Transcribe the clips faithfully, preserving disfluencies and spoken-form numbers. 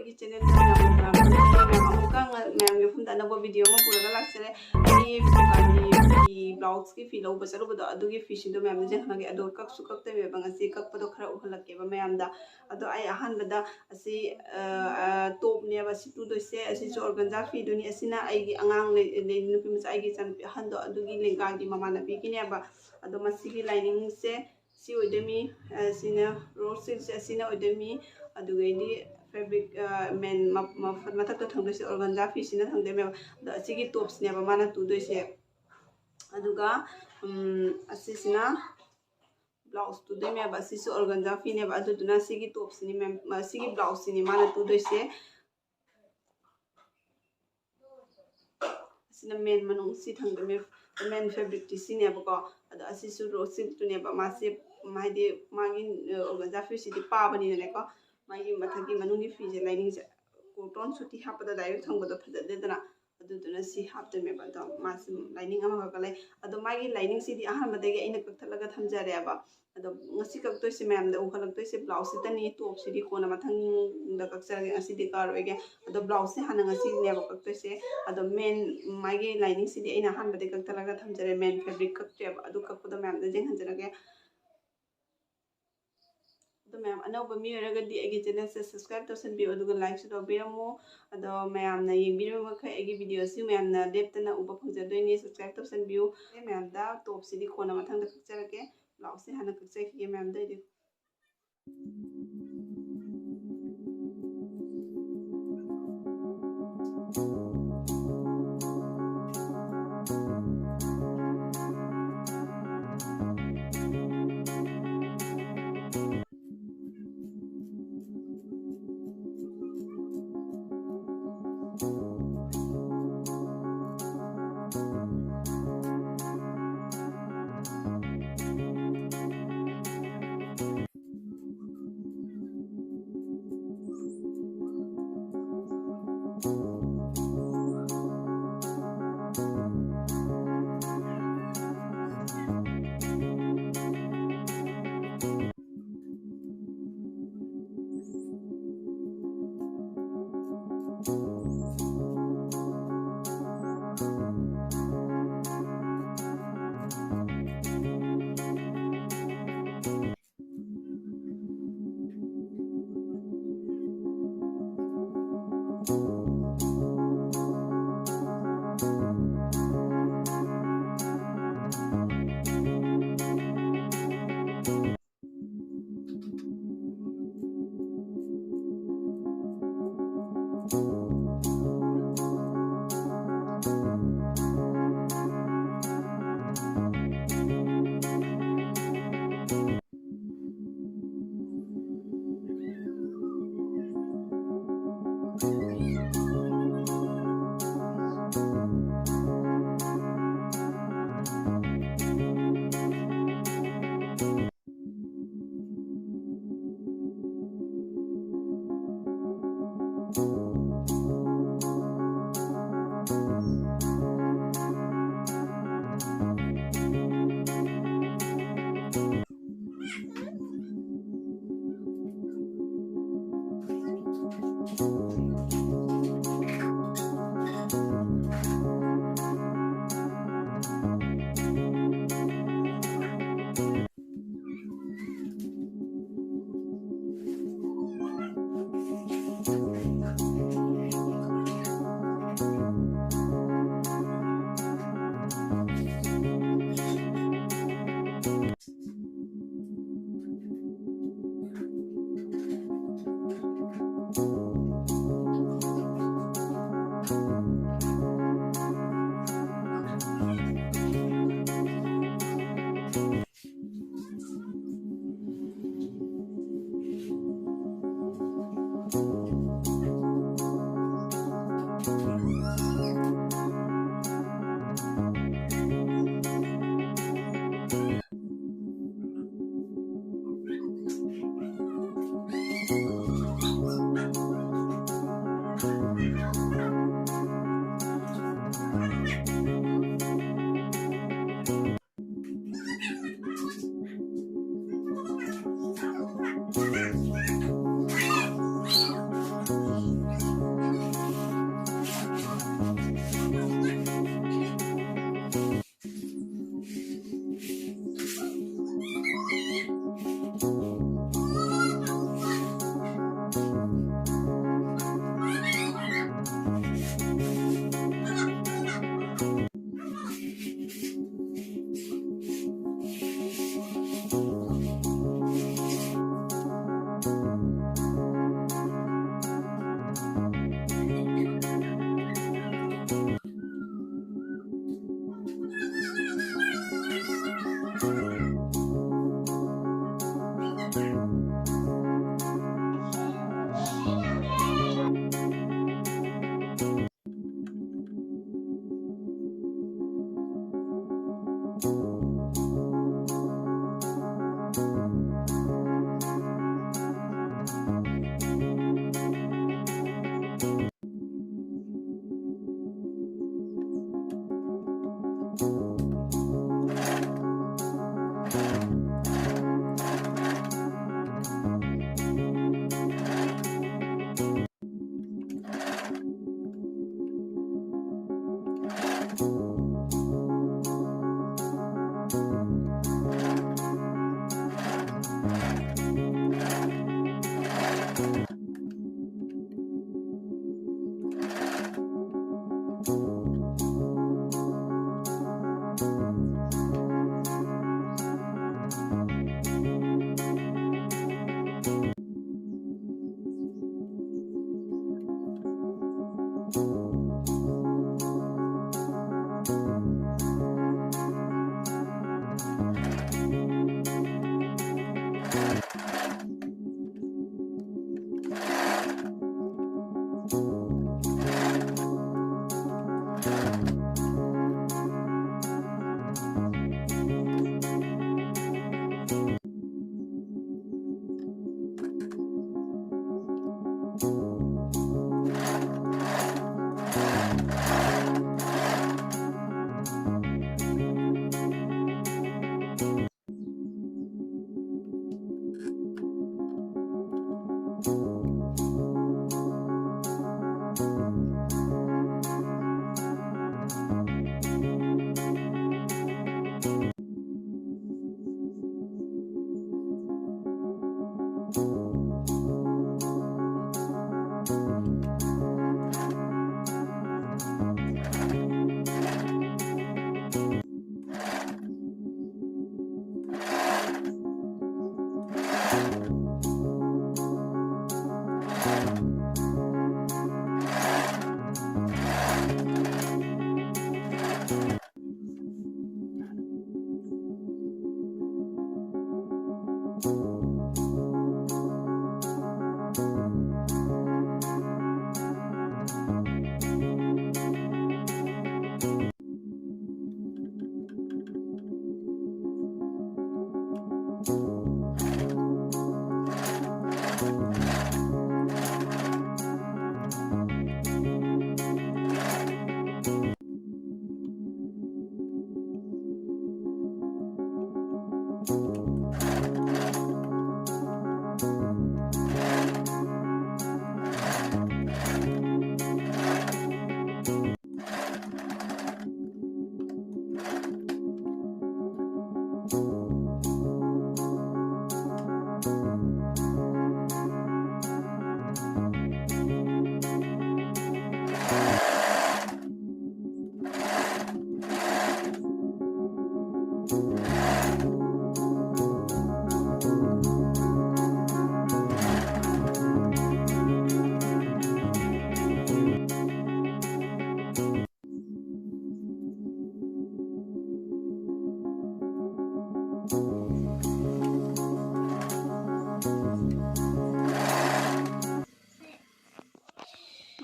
ꯑꯩꯒꯤ ꯆꯦꯅꯦꯜꯗ ꯌꯥꯝꯅ ꯃꯌꯥꯝ ꯑꯃꯨꯛꯀ ꯉ- ꯃꯌꯥꯝꯒꯤ ꯃꯐꯝꯗ ꯑꯅꯧꯕ ꯚꯤꯗꯤꯑꯣ ꯑꯃ ꯄꯨꯔꯒ ꯂꯥꯛꯆꯔꯦ꯫ ꯑꯩꯒꯤ ꯗꯨꯀꯥꯟꯒꯤ ꯐꯤ, ꯕ꯭ꯂꯥꯎꯁꯀꯤ ꯐꯤ ꯂꯧꯕ ꯆꯠꯂꯨꯕꯗꯣ, ꯑꯗꯨꯒꯤ ꯐꯤꯁꯤꯡꯗꯣ ꯃꯌꯥꯝꯗ ꯌꯦꯡꯍꯜꯂꯒꯦ꯫ ꯑꯗꯣ ꯀꯛꯁꯨ ꯀꯛꯇꯣꯏꯕ ꯉꯁꯤ, ꯀꯛꯄꯗꯣ ꯈꯔ ꯎꯍꯜꯂꯛꯀꯦꯕ ꯃꯌꯥꯝꯗ꯫ ꯑꯗꯣ ꯑꯩ ꯑꯍꯥꯟꯕꯗ ꯑꯁꯤ, ꯑ, ꯑ, ꯇꯣꯞꯅꯦꯕ ꯑꯁꯤ ꯇꯨꯗꯣꯏꯁꯦ꯫ ꯑꯁꯤꯁꯨ ꯑꯣꯔꯒꯟꯖꯥ ꯐꯤꯗꯨꯅꯤ꯫ ꯑꯁꯤꯅ ꯑꯩꯒꯤ ꯑꯉꯥꯡ ꯂꯩ, ꯂꯩ, ꯅꯨꯄꯤ ꯃꯆꯥ, ꯑꯩꯒꯤ ꯏꯆꯥꯅꯨꯄꯤ ꯑꯍꯟꯗꯣ, ꯑꯗꯨꯒꯤ ꯂꯦꯡꯒꯥꯒꯤ ꯃꯃꯥꯟꯅꯕꯤꯒꯤꯅꯦꯕ꯫ ꯑꯗꯣ ꯃꯁꯤꯒꯤ ꯂꯥꯏꯅꯤꯡꯁꯦ ꯁꯤ ꯑꯣꯏꯗꯣꯏꯅꯤ꯫ ꯑ, ꯁꯤꯅ ꯔꯣꯁ ꯁꯤꯜꯛꯁꯦ ꯑꯁꯤꯅ ꯑꯣꯏꯗꯣꯏꯅꯤ꯫ ꯑꯗꯨꯒꯩꯗꯤ ꯐꯦꯕ꯭ꯔꯤꯛ, ꯑ, ꯃꯦꯟ ꯃ-, ꯃ-, ꯃꯊꯛꯇ ꯊꯪꯗꯣꯏꯁꯦ ꯑꯣꯔꯒꯟꯖꯥ ꯐꯤꯁꯤꯅ ꯊꯪꯗꯣꯏꯅꯦꯕ꯫ ꯑꯗꯣ ꯑꯁꯤꯒꯤ ꯇꯣꯞꯁꯅꯦꯕ ꯃꯥꯅ ꯇꯨꯗꯣꯏꯁꯦ꯫ ꯑꯗꯨꯒ, ꯎꯝ, ꯑꯁꯤꯁꯤꯅ ꯕ꯭ꯂꯥꯎꯁ ꯇꯨꯗꯣꯏꯅꯦꯕ꯫ ꯑꯁꯤꯁꯨ ꯑꯣꯔꯒꯟꯖꯥ ꯐꯤꯅꯦꯕ꯫ ꯑꯗꯨꯗꯨꯅ ꯁꯤꯒꯤ ꯇꯣꯞꯁꯤꯅꯤ ꯃꯦꯝ, ꯁꯤꯒꯤ ꯕ꯭ꯂꯥꯎꯁꯁꯤꯅꯤ ꯃꯥꯅ ꯇꯨꯗꯣꯏꯁꯦ꯫ ꯑꯁꯤꯅ ꯃꯦꯟ ꯃꯅꯨꯡ ꯁꯤ ꯊꯪꯗꯣꯏꯅꯦ꯫ ꯃꯦꯟ ꯐꯦꯕ꯭ꯔꯤꯛꯇꯤ ꯁꯤꯅꯦꯕꯀꯣ꯫ ꯑꯗꯣ ꯑꯁꯤꯁꯨ ꯔꯣꯁ ꯁꯤꯜꯛꯇꯨꯅꯦꯕ꯫ ꯃꯥꯁꯦ, ꯎꯝ, ꯍꯥꯏꯗꯤ ꯃꯥꯒꯤ, ꯑ, ꯑꯣꯔꯒꯟꯖꯥ ꯐꯤꯁꯤꯗꯤ ꯄꯥꯕꯅꯤꯅꯅꯦꯀꯣ꯫ ꯃꯥꯒꯤ ꯃꯊꯛꯀꯤ ꯃꯅꯨꯡꯒꯤ ꯐꯤꯁꯦ, ꯂꯥꯏꯅꯤꯡꯁꯦ ꯀꯣꯇꯣꯟ ꯁꯨꯇꯤ ꯍꯥꯞꯄꯗ ꯗꯥꯏꯔꯦꯛ ꯊꯝꯕꯗꯣ ꯐꯖꯗꯦꯗꯅ꯫ ꯑꯗꯨꯗꯨꯅ ꯁꯤ ꯍꯥꯞꯇꯣꯏꯅꯦꯕ꯫ ꯑꯗꯣ ꯃꯥꯁꯤ ꯂꯥꯏꯅꯤꯡ ꯑꯃꯈꯛꯀ ꯂꯩ꯫ ꯑꯗꯣ ꯃꯥꯒꯤ ꯂꯥꯏꯅꯤꯡꯁꯤꯗꯤ ꯑꯍꯥꯟꯕꯗꯒꯤ ꯑꯩꯅ ꯀꯛꯊꯠꯂꯒ ꯊꯝꯖꯔꯦꯕ꯫ ꯑꯗꯣ ꯉꯁꯤ ꯀꯛꯇꯣꯏꯁꯦ ꯃꯌꯥꯝꯗ ꯎꯍꯜꯂꯛꯇꯣꯏꯁꯦ ꯕ꯭ꯂꯥꯎꯁꯁꯤꯇꯅꯤ꯫ ꯇꯣꯞꯁꯤꯗꯤ ꯀꯣꯟꯅ ꯃꯊꯪꯗ ꯀꯛꯆꯔꯒꯦ, ꯉꯁꯤꯗꯤ ꯀꯛꯑꯔꯣꯏꯒꯦ꯫ ꯑꯗꯣ ꯕ꯭ꯂꯥꯎꯁꯁꯦ ꯍꯥꯟꯅ ꯉꯁꯤꯅꯦꯕ ꯀꯛꯇꯣꯏꯁꯦ꯫ ꯑꯗꯣ ꯃꯦꯟ ꯃꯥꯒꯤ ꯂꯥꯏꯅꯤꯡꯁꯤꯗꯤ ꯑꯩꯅ ꯑꯍꯥꯟꯕꯗꯒꯤ ꯀꯛꯊꯠꯂꯒ ꯊꯝꯖꯔꯦ, ꯃꯦꯟ ꯐꯦꯕ꯭ꯔꯤꯛ ꯀꯛꯇ꯭ꯔꯦꯕ꯫ ꯑꯗꯨ ꯀꯛꯄꯗꯣ ꯃꯌꯥꯝꯗ ꯌꯦꯡꯍꯟꯖꯔꯒꯦ꯫ ꯑꯗꯣ ꯃꯌꯥꯝ ꯑꯅꯧꯕ ꯃꯤ ꯑꯣꯏꯔꯒꯗꯤ ꯑꯩꯒꯤ ꯆꯦꯅꯦꯜꯁꯦ ꯁꯕꯁꯀ꯭ꯔꯥꯏꯕ ꯇꯧꯁꯟꯕꯤꯌꯨ, ꯑꯗꯨꯒ ꯂꯥꯏꯛꯁꯨ ꯇꯧꯕꯤꯔꯝꯃꯨ꯫ ꯑꯗꯣ ꯃꯌꯥꯝꯅ ꯌꯦꯡꯕꯤꯔꯤꯕ ꯃꯈꯩ ꯑꯩꯒꯤ ꯚꯤꯗꯤꯑꯣꯁꯤ ꯃꯌꯥꯝꯅ ꯂꯦꯞꯇꯅ ꯎꯕ ꯐꯪꯖꯗꯣꯏꯅꯤ꯫ ꯁꯕꯁꯀ꯭ꯔꯥꯏꯕ ꯇꯧꯁꯟꯕꯤꯌꯨ꯫ ꯑꯩ ꯃꯌꯥꯝꯗ ꯇꯣꯞꯁꯤꯗꯤ ꯀꯣꯟꯅ ꯃꯊꯪꯗ ꯀꯛꯆꯔꯛꯀꯦ꯫ ꯕ꯭ꯂꯥꯎꯁꯁꯦ ꯍꯥꯟꯅ ꯀꯛꯆꯈꯤꯒꯦ ꯃꯌꯥꯝꯗ ꯑꯩꯗꯤ꯫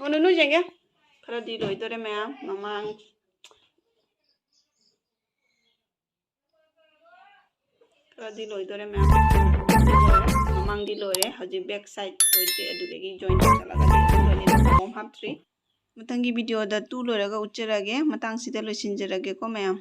ꯃꯣꯅꯨ, ꯅꯣꯏ ꯌꯦꯡꯒꯦ꯫ ꯈꯔꯗꯤ ꯂꯣꯏꯗꯣꯔꯦ ꯃꯌꯥꯝ꯫ ꯃꯃꯥꯡ ꯈꯔꯗꯤ ꯂꯣꯏꯗꯣꯔꯦ ꯃꯌꯥꯝ꯫ ꯃꯃꯥꯡꯗꯤ ꯂꯣꯏꯔꯦ, ꯍꯧꯖꯤꯛ back side ꯂꯣꯏꯗ꯭ꯔꯤ, ꯑꯗꯨꯗꯒꯤ join ꯇꯧꯁꯜꯂꯒ ꯂꯣꯏꯁꯤꯟꯗꯣꯏꯅꯤ꯫ ꯐꯣꯝ ꯍꯥꯞꯇ꯭ꯔꯤ꯫ ꯃꯊꯪꯒꯤ video ꯗ two ꯂꯣꯏꯔꯒ ꯎꯠꯆꯔꯒꯦ꯫ ꯃꯇꯥꯡꯁꯤꯗ ꯂꯣꯏꯁꯤꯟꯖꯔꯒꯦꯀꯣ ꯃꯌꯥꯝ꯫